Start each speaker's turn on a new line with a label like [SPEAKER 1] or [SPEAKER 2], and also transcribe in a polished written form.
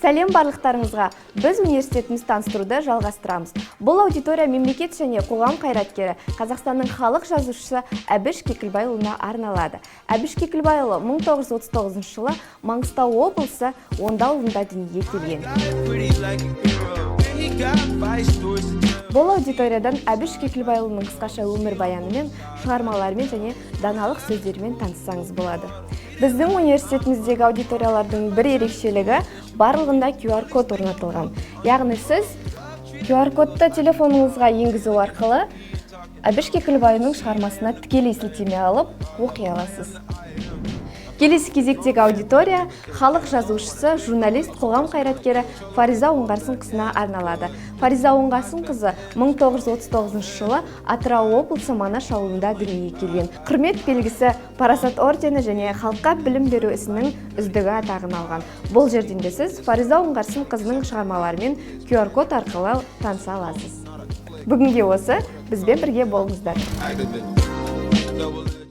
[SPEAKER 1] Сәлем барлықтарыңызға! Біз университетімізді таныстыруды жалғастырамыз. Бұл аудитория мемлекет және қоғам қайраткері, Қазақстанның халық жазушысы Әбіш Кекілбайұлына арналады. Әбіш Кекілбайұлы 1939 жылы Маңғыстау облысы Онда ауылында дүниеге келген.
[SPEAKER 2] Pretty like a hero. And he got five stories to tell.
[SPEAKER 1] Бұл аудиториядан Әбіш Кекілбайұлының қысқаша өмірбаянымен, шығармаларымен және даналық сөздерімен таныссаңыз болады. Біздің университетіміздегі аудиториялардың бір ерекшелігі: барлығында QR код орнатылған. Яғни сіз QR кодты телефоныңызға енгізу арқылы Әбіш Кекілбайұлының шығармасына тікелей сілтеме алып, оқи аласыз. Келесі кезектегі аудитория халық жазушысы, журналист, қоғам қайраткері Фариза Оңғарсынқызына арналады. Фариза Оңғарсынқызы 1939 жылы Атырау облысы Манаш ауылында дүниеге келген. Құрмет белгісі, Парасат ордені және Халыққа білім беру ісінің үздігі атағын алған. Бұл жерден де сіз Фариза Оңғарсынқызының шығармаларымен QR код арқылы таныса аласыз. Бүгінге осы, бізбен бірге болыңыздар.
[SPEAKER 2] Activate. Double